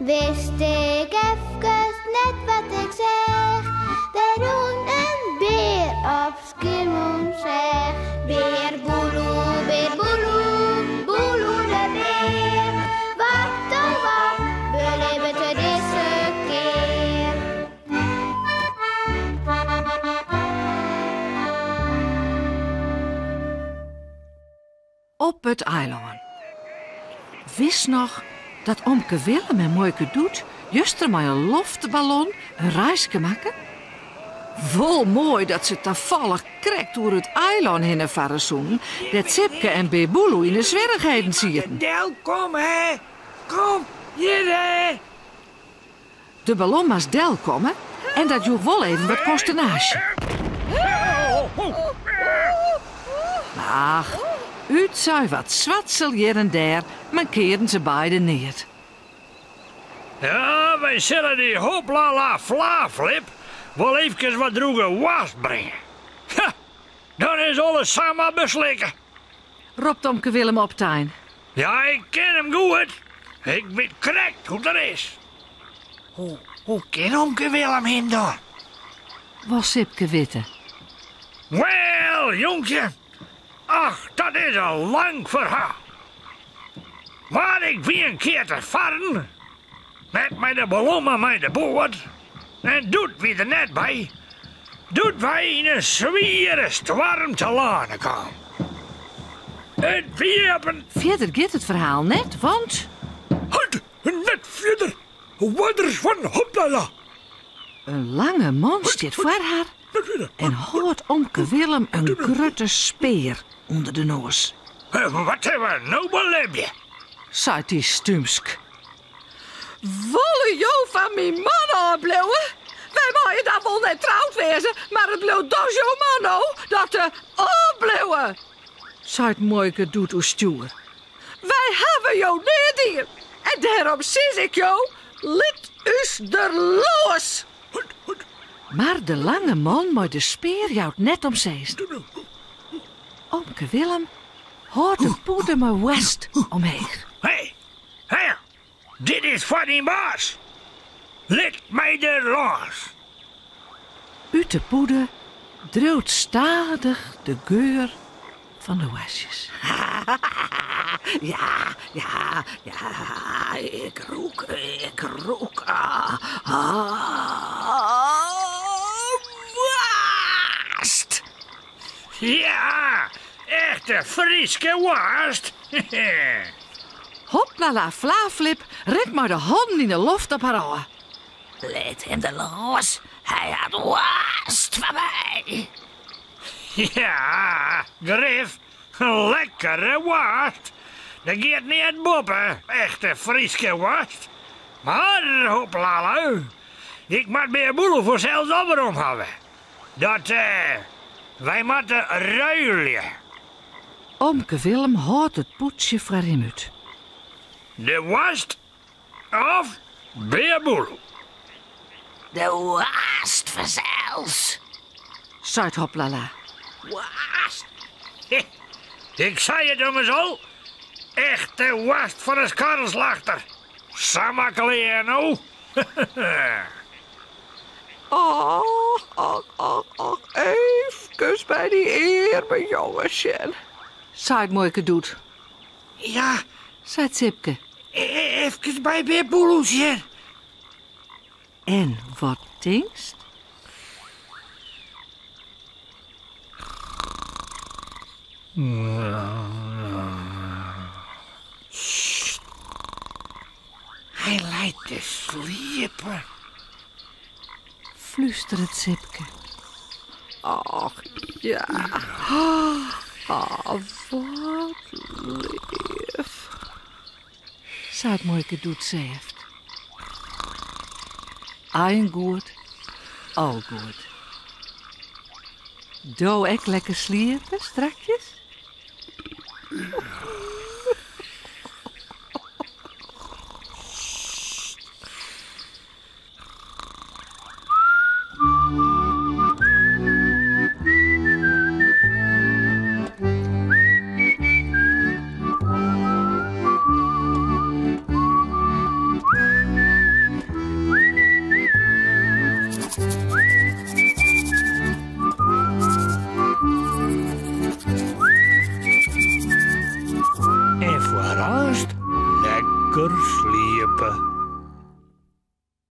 Wist ik efkes net wat ik seach. Der rûn in bear op Skiermûntseach. Bear Boeloe, bear Boeloe, Boeloe de bear. Wat oh wat belibbet er dizze kear? Op it eilân. Witst noch dat omke Willem en muoike Doet juster mei in loftballon in reiske makken? Wol moai dat se tafallich krekt oer it eilân hinne farre soenen dêr't Sipke en Bear Boeloe yn 'e swierrichheden sieten. Del, kom hè! Kom hjir hè! De ballon moast delkomme en dat joech wol even wat konsternaasje. Mar ach, útsein wat swatsel hjir en dêr mankearden se beide neat. Ja, wy sille dy hoplala flaflip wol eefkes wat drûge woarst bringe. Ha, dan is alles samar beslikke. Ropt omke Willem optein. Ja, ik ken him goed. Ik wit krekt hoe't er is. Hoe, hoe kin omke Willem him dan? Wol Sipke witte. Wel, jonkje. Ach, dat is in lang ferhaal. Mar ik wie in kear te farren, net mei de ballon, mar mei de boat. En Doet wie der net by. Doe't wy yn in swiere stoarm telâne kamen. It wie op in. Fierder giet it ferhaal net, want. Halt, net fierder! Oarders fan Hoplala! In lange man stiet foar har en hâldt omke Willem in grutte spear ûnder de noas. Wat sille we no belibje? Seit dy stúmsk. Wolle jo fan myn man ôfbliuwe? Wy meie dan wol net troud wêze, mar it bliuwt dochs jo man no, dat eh, ôfbliuwe, seit muoike Doet oerstjoer. Wy hawwe jo neat dien en dêrom sis ik jo, lit ús der los! Mar de lange man mei de spear jout net om sizzen. Omke Willem hâldt de pûde mei woarst omheech. Hé, hé, dit is foar dyn baas. Lit my der lâns. Ut de pûde driuwt stadich de geur fan de woarstjes. Ja, ja, ja, ik rûk, ik rûk. Ah, ah, woarst! Ja, echte Fryske woarst. Hoplala Flaflip rint mei de hannen yn 'e loft op har ôf. Lit him der lâns, hy hat woarst foar my. Ja, grif, lekkere woarst. Der giet neat boppe, echte Fryske woarst. Mar hoplala, ik moat Bear Boeloe fansels al werom hawwe. Dat, eh, wy moatte ruilje. Omke Willem hâldt it pûdsje foar him út. De woarst of Bear Boeloe? De woarst fansels, seit Hoplala. Woarst. Ik sei it ommers al. Echte woarst fan 'e skarrelslachter. Sa maklik no. Och, och, och, och, eefkes by dy earme jonge sjen, seit muoike Doet. Ja, seit Sipke. Efkes by Bear Boeloe sjen. En wat tinkst? Hy leit te sliepen. Flústeret Sipke. Och ja. Oh, wat leaf. Seit muoike Doet sêft. Ein goed, al goed. Do ek lekker sliepe strakjes? Lekker sliepe.